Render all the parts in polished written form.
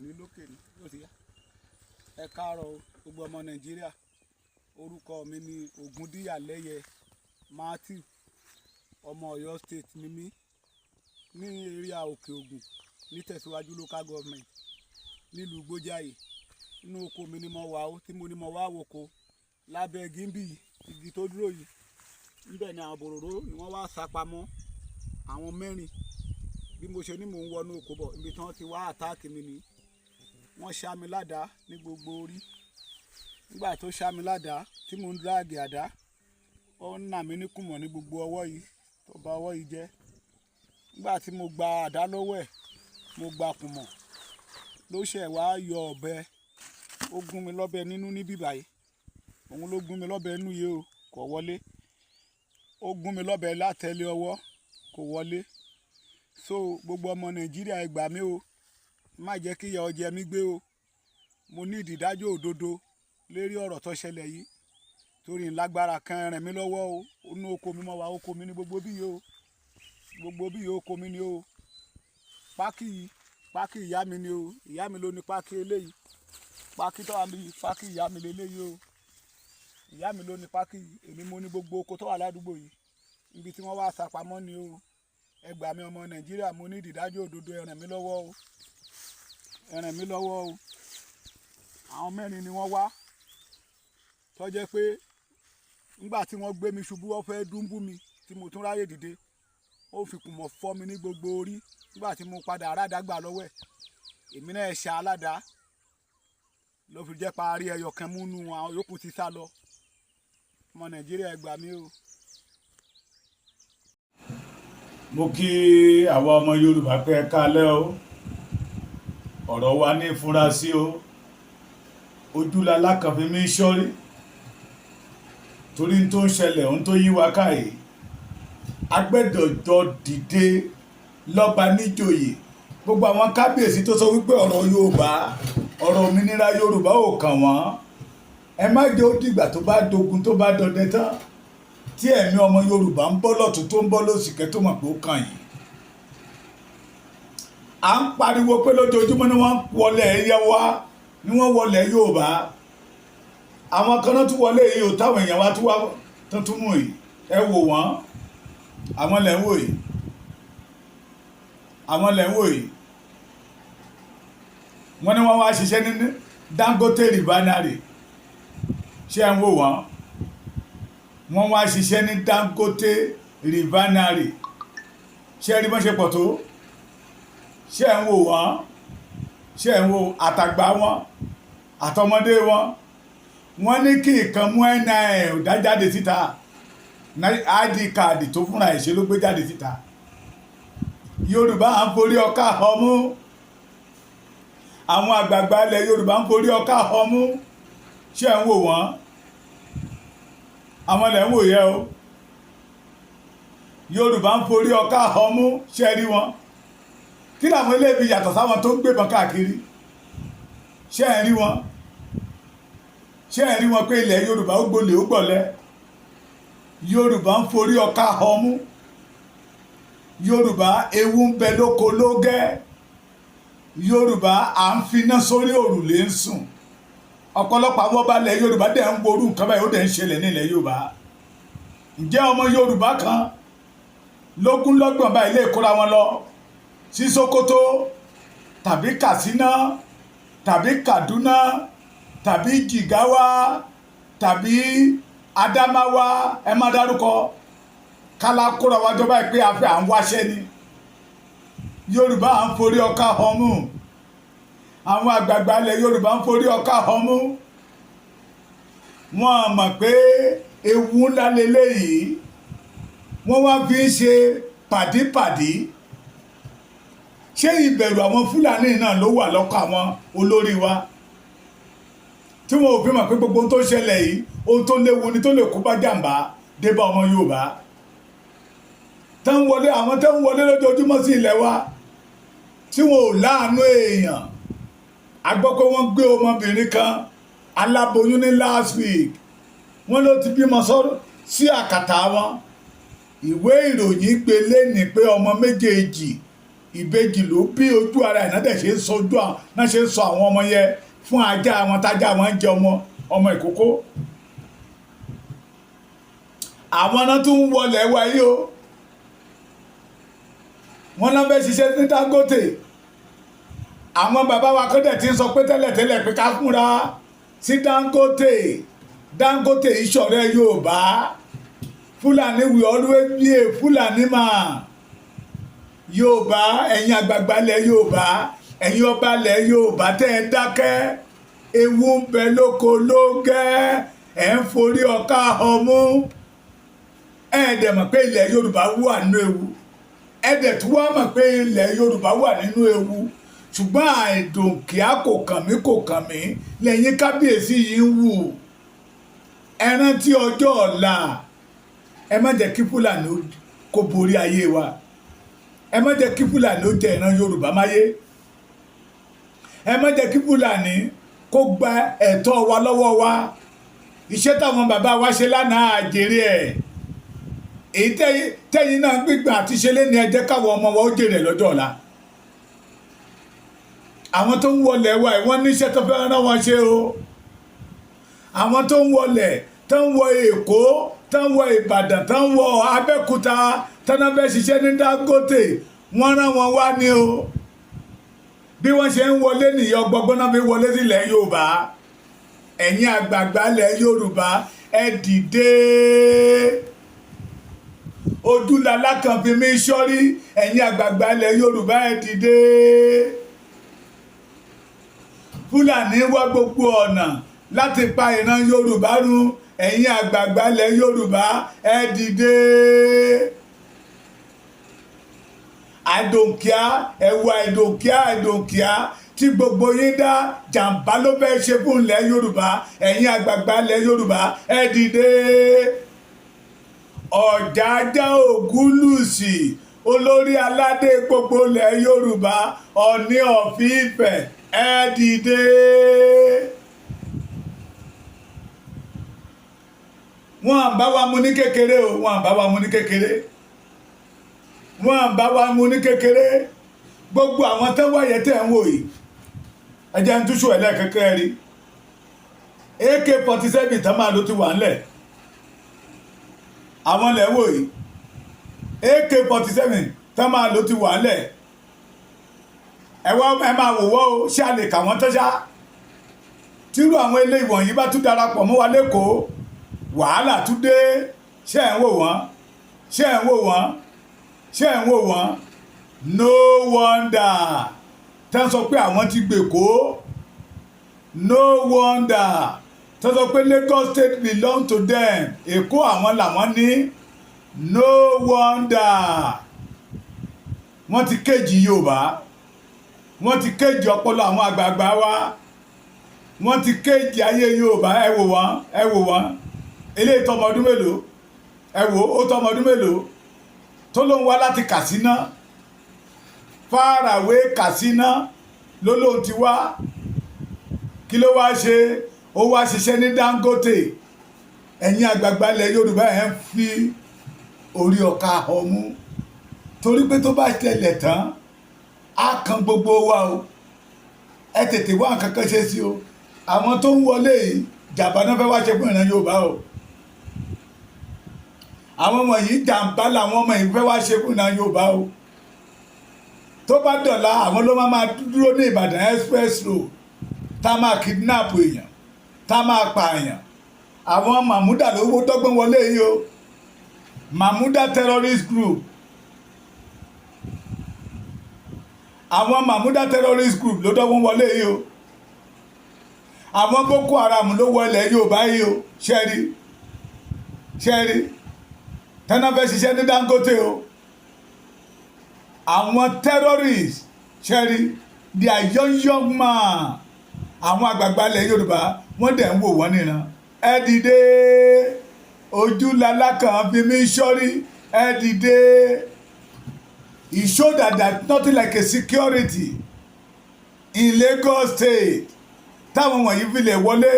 Ní lókè ní yóò ti yá. Ẹ káàárọ̀ o, gbogbo ọmọ Nàìjíríà. Orúkọ mi ni Ògúndíyàlẹ́yẹ Matthew. Ọmọ Ọ̀yọ́ State ni mí, ní area Òkè Ògùn, ní Tẹ̀síwájú Local Government, nílùú Gbójàyè. Inú oko mi ni mo wà ó, tí mo ní mo wá woko lábẹ́ gímbì igi tó dúró yìí. Níbẹ̀ ni àwọn bòròró ni wọ́n wá sá pamọ́, àwọn mẹ́rin. Bí mo ṣe ní mò ń wọnú oko bọ̀, ibi tí wọ́n ti wá attack mi ni wọ́n ṣá mi ládàá ní gbogbo orí. Nígbà tó ṣá mi ládàá, tí mò ń drag àdá, ó ń nà mí ní kùmọ̀ ní gbogbo ọwọ́ yìí, tó bà ọwọ́ yìí jẹ́. Nígbà tí mo gba àdá lọ́wọ́ ẹ̀, mo gba kùmọ̀, ló ṣẹ̀ wá yọ ọ̀bẹ, ó gún mi lọ́bẹ nínú níbí báyìí. Òun ló gún mi lọ́bẹ nínú yìí o, kò wọlé. Ó gún mi lọ́bẹ látẹ̀lé ọwọ́, kò wọlé. So gbogbo ọmọ Nàìjíríà, ẹ gbà mí o. Má jẹ́ kí ìyà ó jẹ mí gbé o. Mo ní ìdídájọ́ òdodo lérí ọ̀rọ̀ tó ṣẹlẹ̀ yìí, torí ńlágbára kan ràn mí lọ́wọ́ o. Inú oko mi mọ́ wa, oko mi ní gbogbo bí yìí o, gbogbo bí yìí, oko mi ni o. Pákí yìí, pákí ìyá mi ni o. Ìyá mi ló ní pákí eléyìí. Pákí tó wà níbí yìí, pákí ìyá mi leléyìí o. Ìyá mi ló ní pákí yìí. Èmi mo ní gbogbo oko tó wà ládùúgbò yìí. Ibi tí wọ́n wá sá pamọ́ ni o. Ẹ gbà mí, ọmọ Nàìjíríà. Mo ní ìdídájọ́ òdodo. Ẹ ràn mí lọ́wọ́ o, ẹ ràn mí lọ́wọ́ o. Àwọn mẹ́rin ni wọ́n wá, tó jẹ́ pé nígbà tí wọ́n gbé mi ṣubú, wọ́n fẹ́ dúńbú mi, tí mo tún ráyè dìde, ó fi kùmọ̀ fọ́ mi ní gbogbo orí. Nígbà tí mo padà rádàá gbà lọ́wọ́ ẹ̀, èmi náà ṣá aládàá, ló fi jẹ́ parí ẹyọ kan múnú. Àwọn yòókù ti sá lọ. Ọmọ Nàìjíríà, ẹ gbà mí o. Mo kí àwa ọmọ Yorùbá pé ẹ káalẹ́ o. Ọ̀rọ̀ wa ní ìfura sí o. Ojúlala kan fi mí ṣọ́rí, torí tó ń ṣẹlẹ̀, ohun tó yí wa káyìí, agbẹ́dọ̀jọ dìde lọ́ba níjòyè, gbogbo àwọn kábíyèsí tó sọ wípé ọ̀rọ̀ Yorùbá, ọ̀rọ̀ òmìnira Yorùbá ò kàn wọ́n. Ẹ má jẹ́ ó dìgbà tó bá dogun, tó bá dọdẹ tán, tí ẹ̀mí ọmọ Yorùbá ń bọ́ lọ́tún, tó ń bọ́ lósì, kẹ́ tó mọ̀ pé ó kàn yín. À ń pariwo pé lójoojúmọ́ ni wọ́n ń wọlé ẹ̀yẹ wa, ni wọ́n wọlé Yorùbá. Àwọn kan náà tún wọlé yìí ò, táwọn èèyàn wa tún wá tó tún mú yìí. Ẹ wò wọ́n, àwọn lẹ̀ ń wò yìí, àwọn lẹ̀ ń wò yìí. Wọ́n ní wọ́n wá ṣiṣẹ́ ní Dangote Refinery. Ṣé ẹ ń wò wọ́n? Wọ́n wá ṣiṣẹ́ ní Dangote Refinery. Ṣé ẹ rí bọ́n ṣe pọ̀ tó? Ṣé ẹ ń wò wọ́n? Ṣé ẹ ń wò àtàgbà wọn àtọmọdé wọn? Wọ́n ní kí ìkan mú NIN dá jáde síta. ID card tó fúnra ẹ̀ ṣe ló gbé jáde síta. Yorùbá à ń forí ọkà ọmú. Àwọn àgbààgbà ilẹ̀ Yorùbá ń forí ọkà ọmú. Ṣé ẹ ń wò wọ́n? Àwọn ilẹ̀ ń wò yẹ o. Yorùbá ń forí ọkà ọmú. Ṣé ẹ rí wọn? Kí làwọn eléyìí yàtọ̀ sáwọn tó ń gbébọn káàkiri? Ṣé ẹ rí wọn? Ṣé ẹ rí wọn pé ilẹ̀ Yorùbá ó gbolè, ó gbọ̀lẹ́? Yorùbá ń forí ọkà ọmú. Yorùbá, ewu ń bẹ lóko lógẹ́. Yorùbá, à ń finá sórí òrùlé ń sùn. Ọ̀pọ̀lọpọ̀ àwọn ọba ilẹ̀ Yorùbá dẹ̀ ń worú nǹkan báyìí, ó dẹ̀ ń ṣẹlẹ̀ nílẹ̀ Yorùbá. Ǹjẹ́ ọmọ Yorùbá kan lógúnlọ́gbọ̀n báyìí lè kóra wọn lọ sí Sokoto tàbí Katsina tàbí Kaduna tàbí Jigawa tàbí Adamawa, ẹ má dárúkọ, kálá kóra wájọ báyìí pé a fẹ́, à ń wáṣẹ́ ni? Yorùbá, à ń forí ọkà ọmú. Àwọn àgbààgbà ilẹ̀ Yorùbá ń forí ọkà ọmú. Wọ́n mọ̀ pé ewu ńlá leléyìí. Wọ́n wá fi ń ṣe pàdípàdí. Ṣé ìbẹ̀rù àwọn Fúlàní náà ló wà lọ́kàn àwọn olórí wa, tí wọn ò fi mọ̀ pé gbogbo ohun tó ṣẹlẹ̀ yìí, ohun tó léwu ni, tó lè kó bá jàǹbá dé bá ọmọ Yorùbá tó ń wọlé, àwọn tó ń wọlé lójoojúmọ́ sí ilẹ̀ wa, tí wọn ò láàánú èèyàn? A gbọ́ pé wọ́n gbé ọmọbìnrin kan aláboyún ní last week. Wọ́n ló ti bímọ sọ́rọ̀ sí àkàtà wọn. Ìwé ìròyìn gbé lẹ́nìí pé ọmọ méjèèjì Ìbejì ló bí, ojú ara ẹ̀ náà dẹ̀ ṣe ń sọ ojú àwọn náà, ṣe ń sọ àwọn ọmọ yẹn fún ajá wọn, tájá wọn ń jẹ ọmọ ọmọ ìkókó. Àwọn náà tún ń wọlé wáyé o. Wọ́n náà fẹ́ ṣiṣẹ́ ní Dangote. Àwọn bàbá wa kọ́ dẹ̀ ti ń sọ pé tẹ́lẹ̀tẹ́lẹ̀ pé ká fúnra sí Dangote. Dangote ìṣọ̀rẹ́ Yorùbá. Fúlàní will always be a Fúlàní man. Yorùbá, ẹ̀yin àgbààgbà ilẹ̀ Yorùbá, ẹ̀yin ọba ilẹ̀ Yorùbá tẹ́ ẹ dákẹ́, ewu ń bẹ lóko lóńgẹ́, ẹ̀ ń forí ọ̀ka ọmú. Ẹ̀ dẹ̀ mọ̀ pé ilẹ̀ Yorùbá wà nínú ewu. Ẹ̀ dẹ̀ tún wá mọ̀ pé ilẹ̀ Yorùbá wà nínú ewu, ṣùgbọ́n àìdùnkìá kò kàn mí, kò kàn mí lẹ́yìn kábíyèsí yìí ń wù. Ẹ rántí ọjọ́ ọ̀la. Ẹ má jẹ́ kí Fúlàní kó borí ayé wa. Ẹ má jẹ́ kí Fúlàní ó jẹ ìran Yorùbá máyé. Ẹ má jẹ́ kí Fúlàní kó gba ẹ̀tọ́ wa lọ́wọ́ wa. Iṣẹ́ táwọn bàbá wa ṣe lánàá, àjèrè ẹ̀. Èyí tẹ́yìn náà gbígbà àti ṣe lé ní, ẹ jẹ́ káwọn ọmọ wa ó jèrè lọ́jọ́ ọ̀la. Àwọn tó ń wọlé wa ẹ̀, wọ́n níṣẹ́ tó fẹ́ rán wọn ṣe o. Àwọn tó ń wọlé, tó ń wọ Èkó, tó ń wọ Ìbàdàn, tó ń wọ Abẹ́òkúta, tó ń fẹ́ ṣiṣẹ́ ní Dangote, wọ́n rán wọn wá ní o. Bí wọ́n ṣe ń wọlé nìyẹn, ọgbọgbọ́n náà fi wọlé sílẹ̀ Yorùbá. Ẹ̀yin àgbààgbà ilẹ̀ Yorùbá, ẹ dìde. Ojúlala kan fi mí sọ́rí. Ẹ̀yin àgbààgbà ilẹ̀ Yorùbá, ẹ dìde. Fúlàní wá gbogbo ọ̀nà láti pa ìran Yorùbá run. Ẹ̀yin àgbààgbà ilẹ̀ Yorùbá, ẹ dìde. Àìdòǹkíá ẹ̀wù, àìdòǹkíá, àìdòǹkíá tí gbogbo yín dá, jàǹbá ló fẹ́ ṣe fún ilẹ̀ Yorùbá. Ẹ̀yin àgbààgbà ilẹ̀ Yorùbá, ẹ dìde. Ọ̀jájá Ògúnlùsì, olórí aládé gbogbo ilẹ̀ Yorùbá, Ọ̀ní of Ifẹ̀, ẹ dìde. Wọ́n à bá wa mú ní kékeré o. Wọ́n à bá wa mú ní kékeré. Wọ́n à bá wa mú ní kékeré. Gbogbo àwọn tó wáyé tẹ̀ ń wò yìí, ẹ jẹ́ ń túṣu ẹ̀ lẹ́ẹ̀kẹ́kẹ́ rí. AK-47 tán máa ló ti wà ńlẹ̀. Àwọn lẹ̀ ń wò yìí, AK-47 tán máa ló ti wà ńlẹ̀. Ẹ wá, ẹ máa wò wọ́ o. Ṣé a lè kà wọ́n tán ṣá? Tírú àwọn eléyìí wọ̀nyí bá tún darapọ̀ mọ́ wa lẹ́kọ̀ọ́, wàhálà tún dé. Ṣé ẹ̀ ń wò wọ́n? Ṣé ẹ̀ ń wò wọ́n? Ṣé ẹ̀ ń wò wọ́n? No wonder tẹ́ ń sọ pé àwọn ti gbèkó. No wonder tẹ́ ń sọ pé Lagos State belong to them. Èkó àwọn làwọn ní. No wonder. Wọ́n ti kéjì Yorùbá, wọ́n ti kéjì ọpọlọ àwọn àgbààgbà wa, wọ́n ti kéjì ayé Yorùbá. Ẹ wò wọ́n, ẹ wò wọ́n. Eléyìí tọmọ ọdún mélòó? Ẹ wò ó, tọmọ ọdún mélòó tó ló ń wá láti Katsina, faraway Katsina ló lóun ti wá. Kí ló wá ṣe? Ó wá ṣiṣẹ́ ní Dangote. Ẹ̀yin àgbààgbà ilẹ̀ Yorùbá, ẹ̀ ń fi orí ọ̀ka ọmú, torí pé tó bá ṣẹlẹ̀ tán, á kan gbogbo wa o. Ẹ tètè wá nǹkan kan ṣe sí o. Àwọn tó ń wọlé yìí, jàǹbá náà fẹ́ wá ṣe fún ìran Yorùbá o. Àwọn ọmọ yìí, jàǹbá làwọn ọmọ yìí fẹ́ wá ṣe fún ìran Yorùbá o. Tó bá dọ̀la, àwọn ló máa máa dúró ní Ìbàdàn express road, tá a máa kidnap èèyàn, tá a máa pààyàn. Àwọn Mahmuda ló wó dọ́gbọ́n wọlé yìí o, Mahmuda terrorist group. Àwọn Mahmuda terrorist group ló dọ́gbọ́n wọlé yìí o. Àwọn Boko Haram ló wọ ilẹ̀ Yorùbá yìí o. Ṣẹ́rí, ṣẹ́rí tẹ́nà fẹ́ ṣiṣẹ́ ní Dangote o. Àwọn terrorists, ṣẹ́rí, they are young young man. Àwọn àgbààgbà ilẹ̀ Yorùbá, wọ́n dẹ̀ ń wò wọ́n níran. Ẹ dìde. Ojúlala kan fi mí sọ́rí. Ẹ dìde. It show that there nothing like a security in Lagos State táwọn wọ̀nyí fi lè wọlé.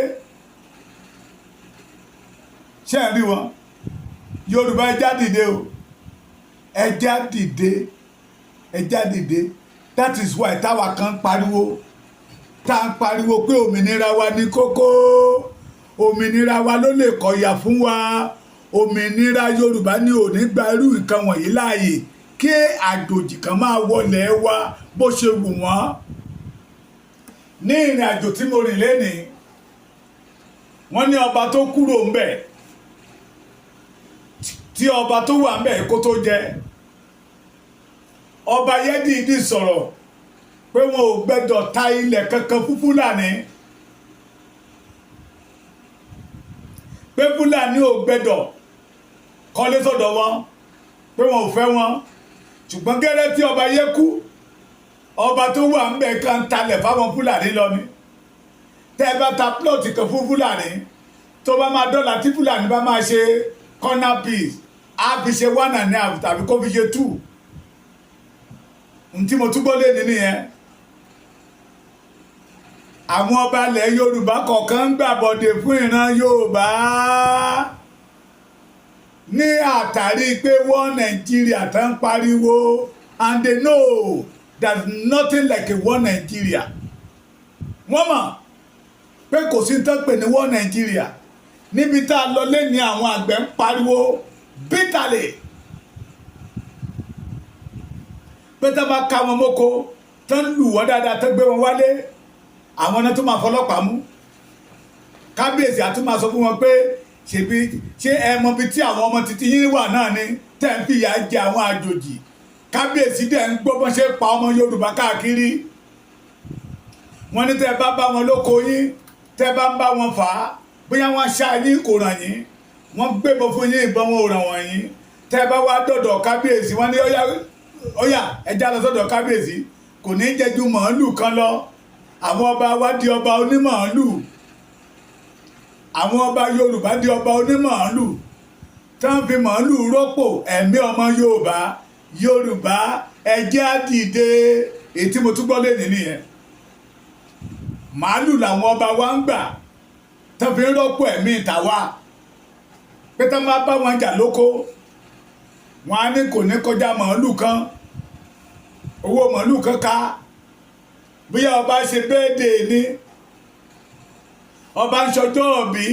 Ṣé ẹ rí wọn? Yorùbá, ẹ já dìde o, ẹ já dìde. Ẹ jẹ́ á dìde. That is why táwa kan pariwo, tá à ń pariwo pé òmìnira wa ní kókó, òmìnira wa ló lè kọ̀yà fún wa. Òmìnira Yorùbá ní ò ní gba irú nǹkan wọ̀nyí láàyè, kí àjòjì kan máa wọlé wa bó ṣe wù wọ́n. Ní ìrìn àjò tí mo rìn lénìí, wọ́n ní ọba tó kúrò ńbẹ̀, tí ọba tó wà ńbẹ̀ kó tó jẹ ọba yẹ́dìídì, sọ̀rọ̀ pé wọn ò gbẹ́dọ̀ ta ilẹ̀ kankan fún Fúlàní, pé Fúlàní ò gbẹ́dọ̀ kọ́lé sọ́dọ̀ wọn, pé wọn ò fẹ́ wọn. Ṣùgbọ́n gẹ́rẹ́ tí ọba yẹ kú, ọba tó wà ńbẹ̀ kan talẹ̀ fáwọn Fúlàní lọ ni. Tẹ́ ẹ bá ta plot kan fún Fúlàní, tó bá máa dọ́là, tí Fúlàní bá máa ṣe corner piece, á fi ṣe 1.5 tàbí kó fi ṣe 2. Ntí mo túbọ̀ lé ní nìyẹn. Àwọn ọba ilẹ̀ Yorùbá kọ̀ọ̀kan ń gbàbọ̀dè fún ìran Yorùbá ní àtàrí pé wọ́n Nàìjíríà tán pariwo, and they know there's nothing like a one Nigeria. Wọ́n mọ̀ pé kò sí tán pè ní one Nigeria. Níbi tá a lọ lé ní, àwọn àgbẹ̀ ń pariwo bitterly pé tá bá ká wọn mọ́kó, tán lù wọ́n dáadáa, tán gbé wọn wálé, àwọn náà tó máa fọlọ́pàá mú. Kábíyèsí àtún máa sọ fún wọn pé, ṣèbí ṣé ẹ mọ ibi tí àwọn ọmọ títí yín wà náà ni tẹ́ ń fìyà jẹ àwọn àjòjì? Kábíyèsí dẹ̀ ń gbọ́ bọ́n ṣe pa ọmọ Yorùbá káàkiri. Wọ́n ní tẹ́ bá bá wọn lóko yín, tẹ́ bá ń bá wọn fà á, bóyá wọ́n ṣá yín, kò ràn yín. Wọ́n gbébọn fún yín, ìbọn wọn ò ràn wọ́n yín. Tẹ́ bá wá dọ̀dọ̀ kábíyèsí, wọ́n ní óyá, óyá, ẹ já lọ sọ́dọ̀ kábíyèsí, kò ní jẹ́ ju màálù kan lọ. Àwọn ọba wa di ọba onímàálù. Àwọn ọba Yorùbá di ọba onímàálù, tí wọ́n fi màálù rọ́pò ẹ̀mí ọmọ Yorùbá. Yorùbá, ẹ jẹ́ á dìde. Èyí tí mo tún gbọ́ lé nìyẹn. Màálù làwọn ọba wa ń gbà tí wọ́n fi ń rọ́pò ẹ̀mí tàwa, pé tí wọ́n bá bá wọn jà lóko, wọn á ní kò ní kọjá màálù kan, owó màálù kan ká. Bóyá ọba ṣe birthday ni, ọba ń ṣọjọ́ òbí,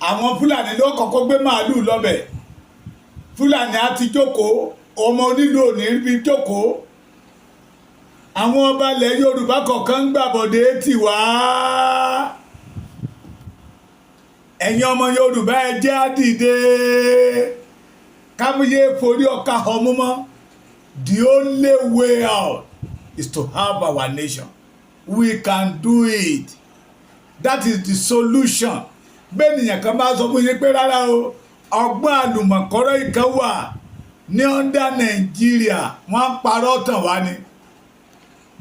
àwọn Fúlàní ló kọ́kọ́ gbé màálù lọ́bẹ̀. Fúlàní á ti jókòó, ọmọ onílù ò ní bí jókòó. Àwọn ọba ilẹ̀ Yorùbá kọ̀ọ̀kan ń gbàbọ̀dé tì wá. Ẹ̀yin ọmọ Yorùbá, ẹ jẹ́ á dìde, kámúyé forí ọkà ọmú mọ́. The only way out is to have our nation. We can do it. That is the solution. Bẹ́ẹ̀ nìyẹn kan bá sọ fún yín pé rárá o, ọgbọ́n àlùmọ̀kọ́rọ́ ìkan wà ní under Nàìjíríà, wọ́n ń parọ́ tàn wá ni.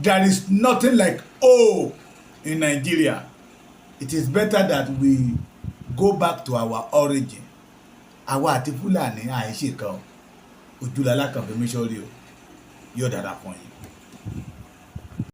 There is nothing like O in Nigeria. It is better that we go back to our origin. Àwa àti Fúlàní àìṣe kan, ojúlala kan fi mí sórí o. Yóò dára fún yín.